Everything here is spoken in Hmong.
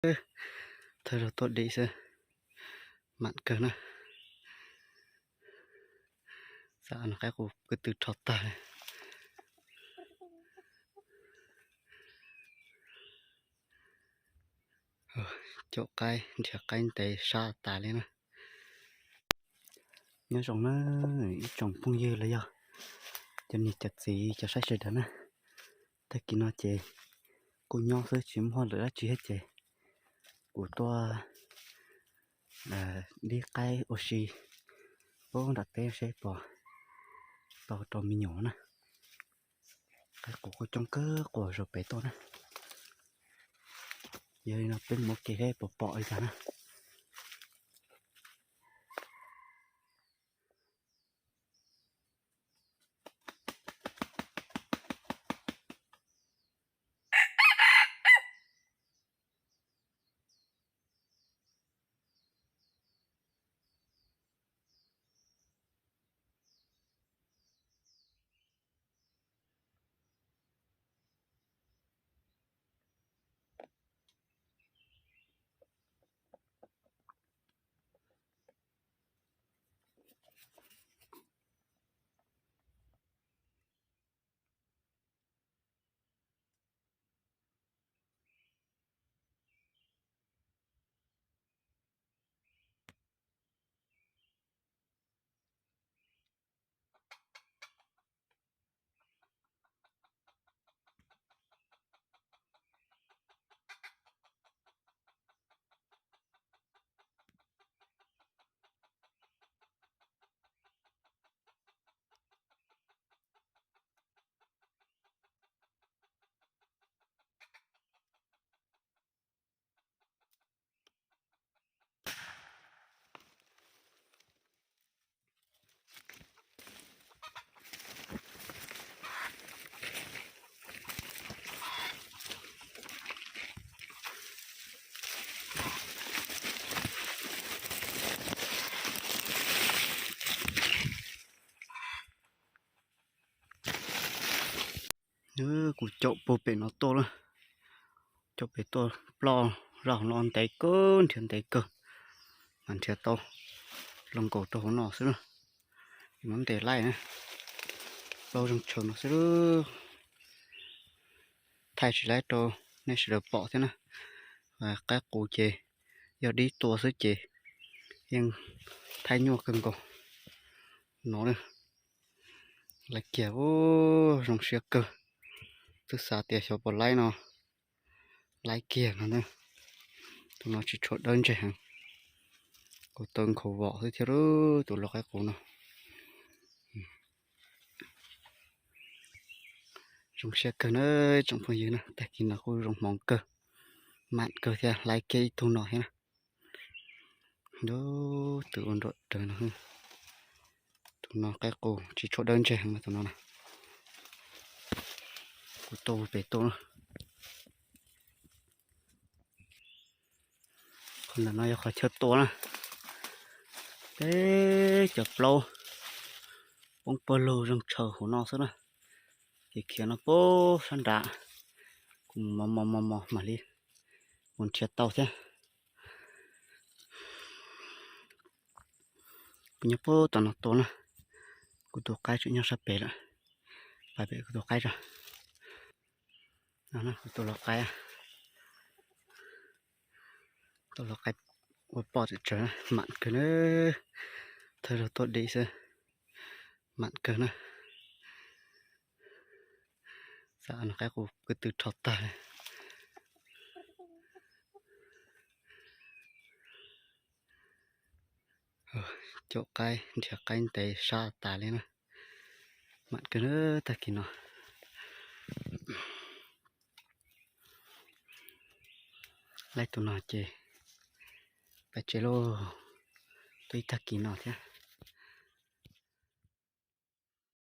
Thawj zaug tuaj dib xwb, mam kawg na. Xav no qaib qus ko tw rho tag li. Caum qaib nrhiav qaib ntev sab tas li na. Nyob zoo na ib tsoom phooj ywg los yog cov niam cov txiv cov saib sawv daws na. Tag kis no ces kuj nyob xwb tsis muaj lwm dab tsi thiab ces kuv tuaj dib qaib ua si pub nram teb seb puas tau rau me nyuam na. Qaib qus kuj coob kawg quas zaum pem tuaj na. Yog li no peb mus ua ke seb puas pom li cas na. Kuv caum puag pem no tuaj lawm, caum pem tuaj ploj zaj hauv no ntev kawg, nrhiav ntev kawg, mas nrhiav tau los nkaus rau hauv no xwb na. Nov ntes laij na, plaub zeeg tshaw no xwb. Thaij tsis laib rau nej sawv daws pom thiab na. Qaib qus ces yog dib tua xwb ces yeej thaij nyuaj kawg nkaus no. Laib kiag, zoo siab kawg. Twb xav tias xyov puas laib no, laib kiag no. Tus no tsis tshua dawb ntseg heev, kuv taw nkhaus vom xwb thiab tus lau qaib qus no. Zoo siab kawg na tsoom phooj ywg na, tag kis no kuj zoo hmoov kawg, mam kawg thiab laib kiag ib tug no thiab na. Tus ua nruam rawv no, tus no qaib qus tsis tshua dawb ntseg heev tus no na. Kuv tua pem tuaj na. Qhov ntawm no yog qhov chaw tua na. Peb cov plaub poob pawg lug zeeg tshaw hauv no xwb na. Ces khiav no puag sab nrad, kuv mos mos mos mos mam li mus nrhiav tau thiab. Kuv nyob puag tom no tua na, kuv tus qaib tseem nyob sab pem lawm, pais pem kuv tus qaib tso. Kuv tus lau qaib, tus lau qaib ua poj tseem tsawg, mam kawg na, thawj zaug tuaj dib xwb, mam kawg na. Xav no qaib qus ko tw rho tag li. Caum qaib nrhiav qaib ntev sab tas li na, mam kawg na tag kis no. Laib tus no ces pais tsev lauj, tuaj ib tag kis no thiab.